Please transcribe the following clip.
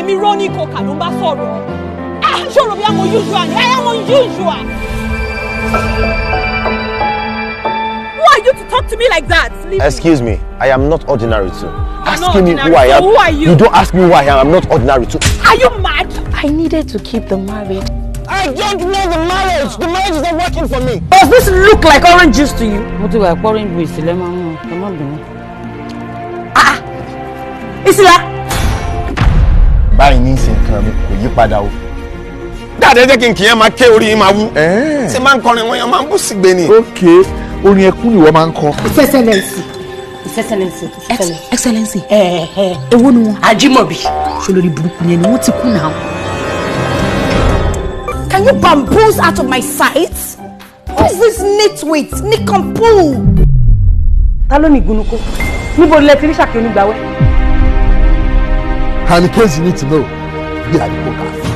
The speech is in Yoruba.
Èmi Ronnie Coker ló ń bá sọ̀rọ̀. Ah, ṣòro bí I'm unusual ni. I am unusual. Who are you to talk to me like that? Leave me. Excuse me, I am not ordinary too. You're not Asking me who ordinary. I am. So who are you? You don't ask me who I am. I'm not ordinary too. Are you mad? I needed to keep the marriage. I don't know the marriage. The marriage is not working for me. Does this look like orange juice to you? Mo ti wà pọ́nrín bu ìsìlẹ̀ máa ń mú ẹ má bínú. Isila. Báyìí ní ìsìn kan mi kò yí padà o. Dáadé jẹ́ kí n kì í máa ké orí yín máa wú. Ṣé máa ń kọrin wọn yẹn máa ń bú sígbé ni? Ok, orin ẹkún ni wọ́n máa ń kọ. His Excellency. His Excellency. Excellency. Èwo ni wọn? Ajimobi. Ṣolórí burúkú yẹn ni wọ́n ti kú náà. Can you bamboos out of my sight? Who is this nitwit, nincompoop? Ta ló ní ìgúnnukó? Níbo lẹ ti rí ṣàkí onígbàwẹ́? And in case you need to know, we are the workers.